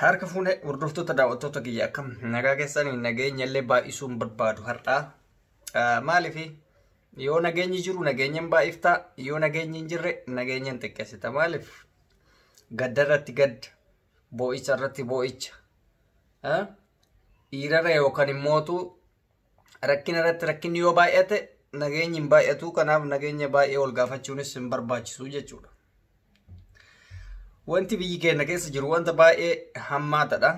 Harka fuune hordoftoota daawwattoota kiyya, akkam nagaa keessanii? Nageenya illee baay'isuun barbaadu har'aa. Maaliif? Yoo nageenyi jiru nageenya hin baay'iftaa, yoo nageenyi hin jirre nageenya hin xiqqeessita. Maaliif? Gadda irratti gadda, boo'icha irratti boo'icha. Dhiirarra yookaan immootu rakkina irratti rakkinni yoo baay'ate nageenyi hin baay'atu. Kanaaf nageenya baay'ee ol gaafachuunis hin barbaachisu jechuudha. Wanti biyyi keenya keessa jiru wanta baay'ee hammaataadha.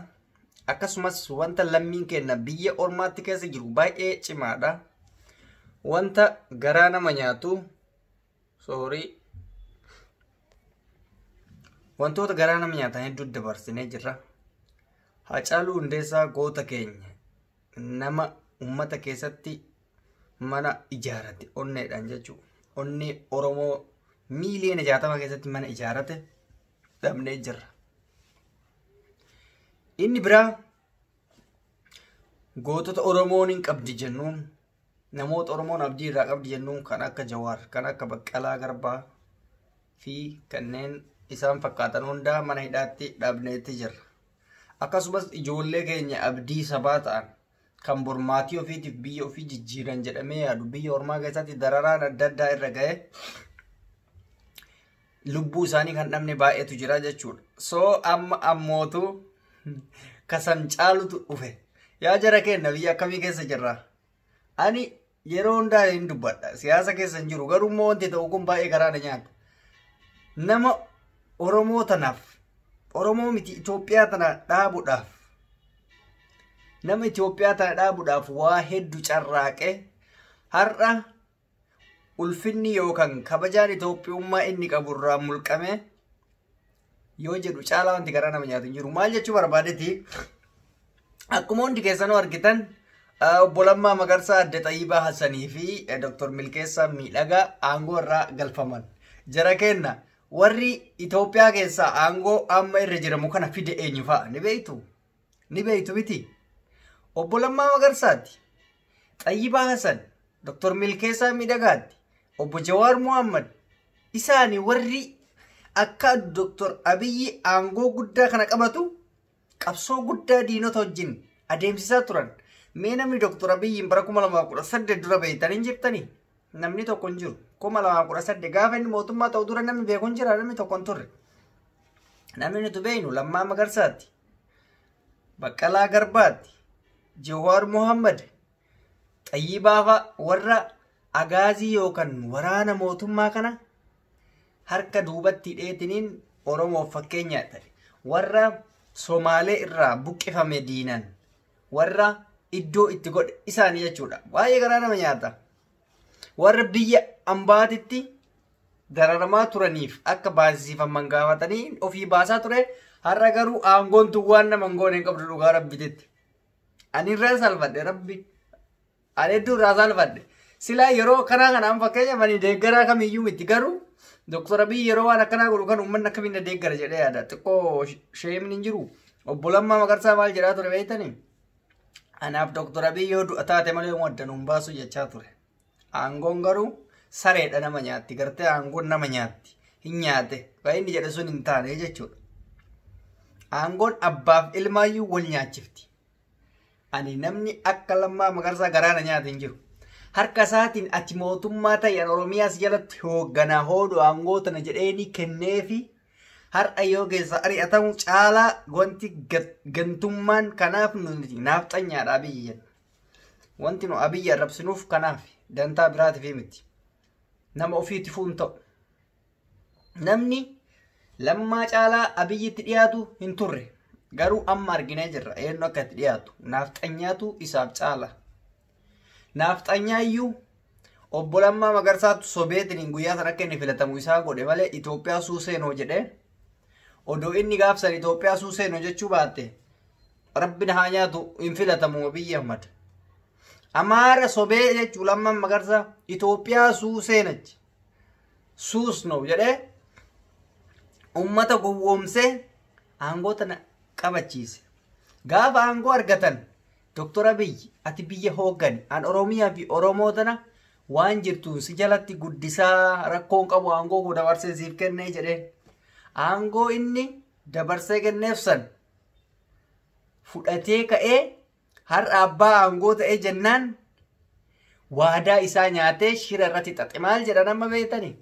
Akkasumas wanta lammiin keenya biyya ormaatti keessa jiru baay'ee cimaadha. Wanta garaa nama nyaatu, sorry, wantoota garaa nama nyaatan hedduu dabarsinee jirra. Hacaaluu Hundeessaa, goota keenya, nama uummata keessatti mana ijaarate onneedhaan jechuudha. Onnee Oromoo miiliyoona 60 keessatti mana ijaarate dhabnee jirra. Inni biraa gootota Oromoon hin qabdi jennuun, namoota Oromoon abdii irraa qabdi jennuun, kan akka Jawaar, kan akka Baqqalaa Garbaa fi kanneen isaan fakkaatan hundaa mana hidhaatti dhabneetti jirra. Akkasumas ijoollee keenya abdii sabaa ta'an, kan bormaatii ofiitiif biyya ofii jijjiiran jedhamee yaadu, biyya ormaa keessatti dararaan adda addaa irra ga'e lubbuu isaanii kan dhabne baay'eetu jira jechuudha. So amma ammootu kasan caalutu dhufe. Yaa jara keenya, biyya akkamii keessa jirra? Ani yeroo hundaa hin dubbadha. Siyaasa keessa hin jiru. Garuu immoo wanti ta'u kun baay'ee garaa na nyaata. Nama Oromoo tanaaf, Oromoo miti, Itoophiyaa tana dhaabuudhaaf, nama Itoophiyaa tana dhaabuudhaaf waa hedduu carraaqee, har'a ulfinni yookaan kabajaan Itoophiyummaa inni qaburraa mulqame yoo jedhu caalaa wanti garaa nama nyaatu hin jiru. Maal jechuu barbaadeeti? Akkuma hundi keessanuu argitan, obbo Lammaa Magarsaa, Adde Xayyibaa Hassanii fi Dr. Milkeessaa Miidhagaa aangoo irraa galfaman. Jara kenna, warri Itoophiyaa keessaa aangoo amma irra jiramu kana fide eenyu fa'a? Ni beektu? Ni beektu miti? Obbo Lammaa Magarsaati. Xayyibaa Hassan, Dr. Milkeessaa Miidhagaati. Obbo Jawaar Muhammad. Isaani warri akka Dr. Abiyyi aangoo guddaa kana qabatu qabsoo guddaa diinota wajjin adeemsisaa turan. Mee namni Dr. Abiyyiin bara 2018 dura beektan hin jirtanii? Namni tokko hin jiru. 2018 gaafa inni mootummaa ta'u dura namni beeku hin jira, namni tokko hin turre. Namni nuti beeknu Lammaa Magarsaati. Baqqalaa Garbaati. Jawaar Muhammad. Xayyibaa fa'a, warra agaazii yookaan waraana mootummaa kana harka duubatti hidheetiniin Oromoof fakkeenya ta'e. Warra Somaalee irraa buqqifame diinan. Warra iddoo itti godhe isaanii jechuudha. Baay'ee garaa nama nyaata. Warra biyya ambaatitti dararamaa turaniif akka baasisiifaman gaafatanii ofii baasaa ture. Har'a garuu aangoon tun waan nama hin goone hin qabdu, dhugaa rabbititti. Ani irraa salphadhe rabbi. Ani hedduu irraa salphadhe. Silaa yeroo akkanaa kanaan fakkeenya ani deeggaraa kamiyyuu miti, garuu Dr. Abiy yeroo waan akkanaa godhu kan uummanni akkamiin na deeggara jedhee yaada. Xiqqoo sheemni hin jiru. Obbo Lammaa Magarsaa maal jedhaa ture beektanii? "Anaaf Dr. Abiy yoo du'a taate malee adda nuun baasu" jechaa ture. Aangoon garuu sareedha, nama nyaatti. Gartee aangoon nama nyaatti. Hin nyaate. Kan inni jedhe sun hin taane jechuudha. Aangoon abbaaf ilmaayyuu wal nyaachifti. Ani namni akka Lammaa Magarsaa garaa na nyaate hin jiru. Harka isaatiin "Ati mootummaa ta'e, an Oromiyaas jalatti hoogganaa hoodhu aangoo tana" jedheeni kenneefi har'a yoo keessa ari'atamu caalaa wanti gantummaan kanaaf nuti naafxanyaadha Abiyyi jenna. Wanti nu Abiyyi arrabsinuuf kanaaf, dantaa biraatiif miti. Nama ofiitifuu hin ta'u. Namni Lammaa caalaa Abiyyitti dhiyaatu hin turre. Garuu amma arginee jirra eenyu akka itti dhiyaatu. Naafxanyaatu isaaf caala. Naafxanyaa iyyuu obbo Lammaa Magarsaatu sobeetiin guyyaa sana akka inni filatamu isaa godhe malee "Itoophiyaa suuseenoo" jedhee, odoo inni gaafsan "Itoophiyaa suuseenoo" jechuu baatte, rabbi haa nyaatu, hin filatamu Abiyyi Ahmad. Amaara sobee jechuu Lammaan Magarsaa "Itoophiyaa suuseenachi. Suusnoo" jedhee ummata gowwoomsee aangoo tana qabachiise. Gaafa aangoo argatan, "Dr. Abiyyi, ati biyya hooggani, an Oromiyaa fi Oromoo tana waan jirtuun si jalatti guddisaa, rakkoon qabu, aangoo koo dabarsee siif kennee" jedheen. Aangoo inni dabarsee kenneef san fudhatee ka'ee har'a abbaa aangoo ta'ee jennaan waadaa isaa nyaatee shira irratti xaxe. Maal jedhan amma beektanii?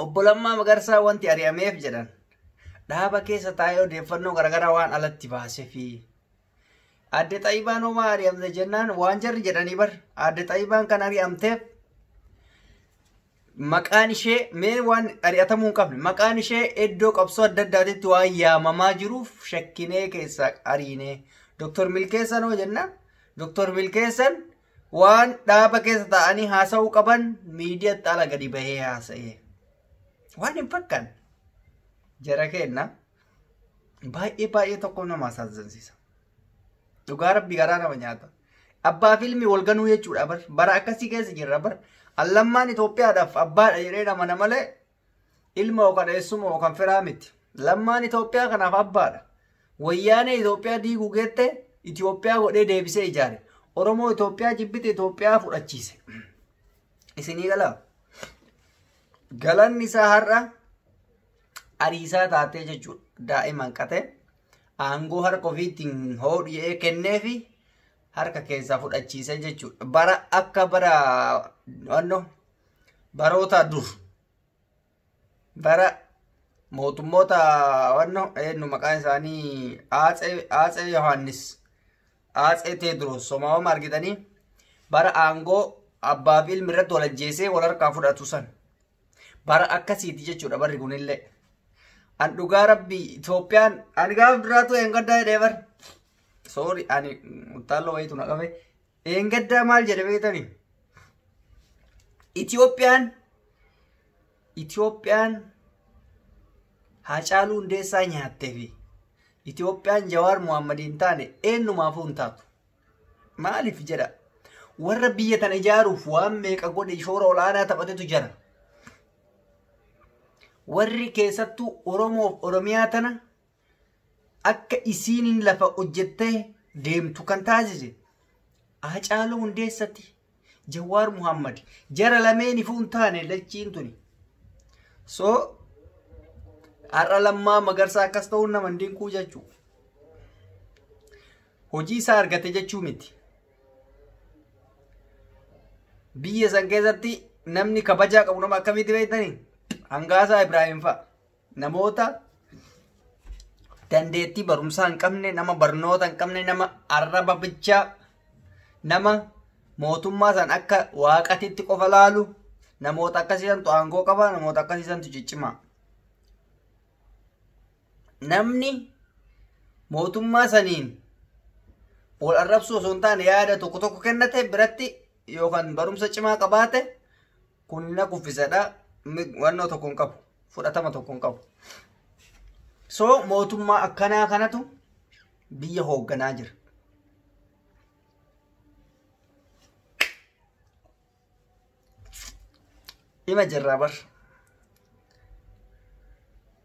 Obbo Lammaa Magarsaa wanti ari'ameef jedhan dhaaba keessa taa'ee odeeffannoo garaagaraa waan alatti baaseefi. Aadde Xaayibaan homaa ari'amte jennaan waan jarri jedhanii bar Aadde Xaayibaan kan ari'amteef maqaan ishee mee waan ari'atamuu hin qabne maqaan ishee iddoo qabsoo adda addaatitti waan yaamamaa jiruuf shakkinee keessaa ariine. Dooktor Milkeessan hoo jennaan Dooktor Milkeessan waan dhaaba keessa taa'anii haasa'uu qaban miidiyaatti ala gadi bahee haasa'e. Waan hin fakkaanne jara keenna baay'ee baay'ee tokko nama asaazansiisa. Dhugaa rabbi garaa nama nyaata. Abbaa filmi wal ganuu jechuudha bar. Bara akkasii keessa jirra bar. Allammaan Itoophiyaadhaaf abbaadha jedhee namana malee ilma yookaan eessuma yookaan firaa miti. Lammaan Itoophiyaa kanaaf abbaadha. Wayyaanee Itoophiyaa diiguu geette Itoophiyaa godhee deebisee ijaare. Oromoo Itoophiyaa jibbite Itoophiyaa fudhachiise. Isinii galaa? Galanni isaa har'a ariisaa taatee jechuudha. Daa'ima hanqatee aangoo harka ofiitiin hoodhee kenneefi harka keessaa fudhachiise jechuudha. Bara akka bara wanno baroota dur bara mootummoota wanno eenyu maqaan isaanii Aatsee Yohaannis Aatsee Teediroos somaawama argitanii bara aangoo abbaa fi ilmi irratti wal ajjeesee wal harkaa fudhatu san bara akkasiiti jechuudha barri kunillee. An dhugaa rabbi Itoophiyaan ani gaaf duraatu eengaddaa jedhee bar. Soori ani utaaloo wayiitu na qabe. Eengaddaa maal jedhe beektanii? Itoophiyaan Haacaaluu Hundeessaa nyaattee fi Itoophiyaan Jawaar Muhammad hin taane eenyumaafuu hin taatu. Maaliif jedha? Warra biyya tana ijaaruuf waan meeqa godhe shoora olaanaa taphatetu jira. Warri keessattuu Oromoof Oromiyaa tana akka isiin lafa hojjettee deemtu kan taasise Haacaaluu Hundeessatti Jawaar Muhammad jara lameen ifuu hin taane lachiin tuni. So har'a Lammaa Magarsaa akkas ta'uun nama hin dinquu jechuudha. Hojii isaa argate jechuu miti. Biyya san keessatti namni kabajaa qabu nama akkamitti beektanii? Hangaasaa Ibraahim fa'a. Namoota dandeettii barumsaa hin qabne, nama barnoota hin qabne, nama arraba bichaa, nama mootummaa san akka waaqatitti qofa laalu, namoota akkasiisantu aangoo qaba, namoota akkasiisantu ciccimaa. Namni mootummaa saniin wal arrabsuu osoo hin taane yaada tokko tokko kennate biratti yookaan barumsa cimaa qabaate kun na kuffisadha. Wannoo tokko hin qabu. Fudhatama tokko hin qabu. So mootummaa akkanaa kanatu biyya hoogganaa jira. Ima jirraa bar.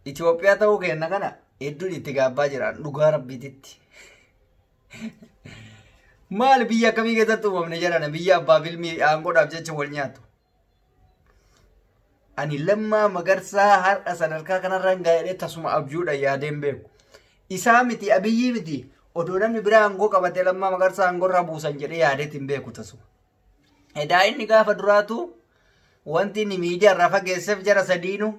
Itoophiyaa ta'uu keenya kana hedduun itti gaabbaa jira dhugaa rabbiititti. Maal biyya akkamii keessatti uumamne jedhana biyya abbaa filmii aangoodhaaf jecha wal nyaatu. Ani Lammaa Magarsaa har'a sadarkaa kanarra hin gaa'ee tasuma abjuudha yaadeen beeku. Isaa miti Abiyyii miti odoo namni biraa aangoo qabatee Lammaa Magarsaa aangoorraa buusan jedhee yaadeet hin beeku tasuma. Edaa inni gaafa duraatu wanti inni miidiyaa irraa fageesseef jara sadiinu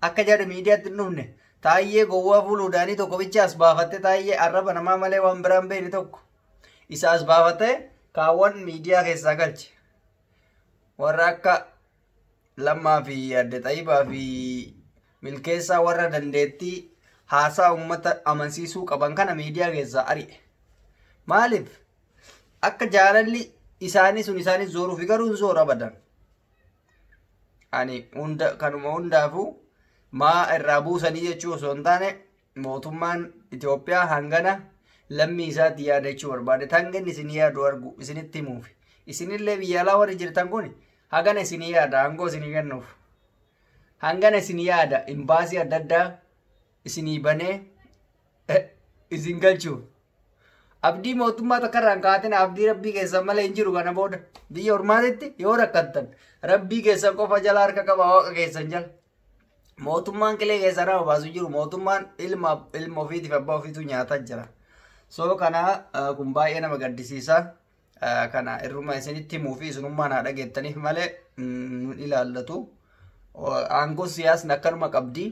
akka jarri miidiyaatti hin dhufne taayyee gowwaa fuuluudhaanii tokko bicha as baafatte taayyee arraba namaa malee waan biraan beekne tokko isa as baafatte kaawwan miidiyaa keessaa galche. Warra akka Lammaa fi Adde Xaayibaa fi Milkeessaa warra dandeettii haasaa uummata amansiisuu qaban kana miidiyaa keessaa ari'e. Maaliif? Akka jaalalli isaanii sun isaanii zooruu fi garuu hin zoora abadan. Ani hunda kanuma hundaafuu maa irraa buusanii jechuu osoo hin taane mootummaan Itoophiyaa hangana lammii isaatti yaadachuu barbaade. Hanga inni isin yaadu argu isinitti himuufi. Isinillee biyya alaa warri jirtan kun hagana isinii yaada aangoo isinii kennuuf. Hangana isinii yaada imbaasii adda addaa isinii banee isin galchuuf. Abdii mootummaa takka irraan kaatin abdii rabbii keessan malee hin jiru kana booda biyya ormaatitti yoo rakkattan rabbii keessan qofa jala harka qaba waaqa keessan jala. Mootummaan qilee keessan nama baasu jiru mootummaan ilma ofiitiif abbaa ofiitu nyaataa jira. So kana kun baay'ee nama gaddisiisa. Kana irruma isinitti himuu fi isinummaan haa dhageettaniif malee nu ilaallatu. Aangoo siyaasni akkanuma qabdi.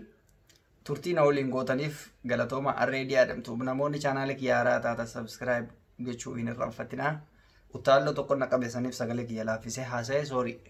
Turtii na waliin gootaniif galatooma. Arreedii adamtu namoonni chaanaala kiyya haaraa taatan subscribe gochuu hin irraanfatinaa. Utaalloo tokko na qabeessaniif sagalee kiyya laaffisee haasa'e, sorry.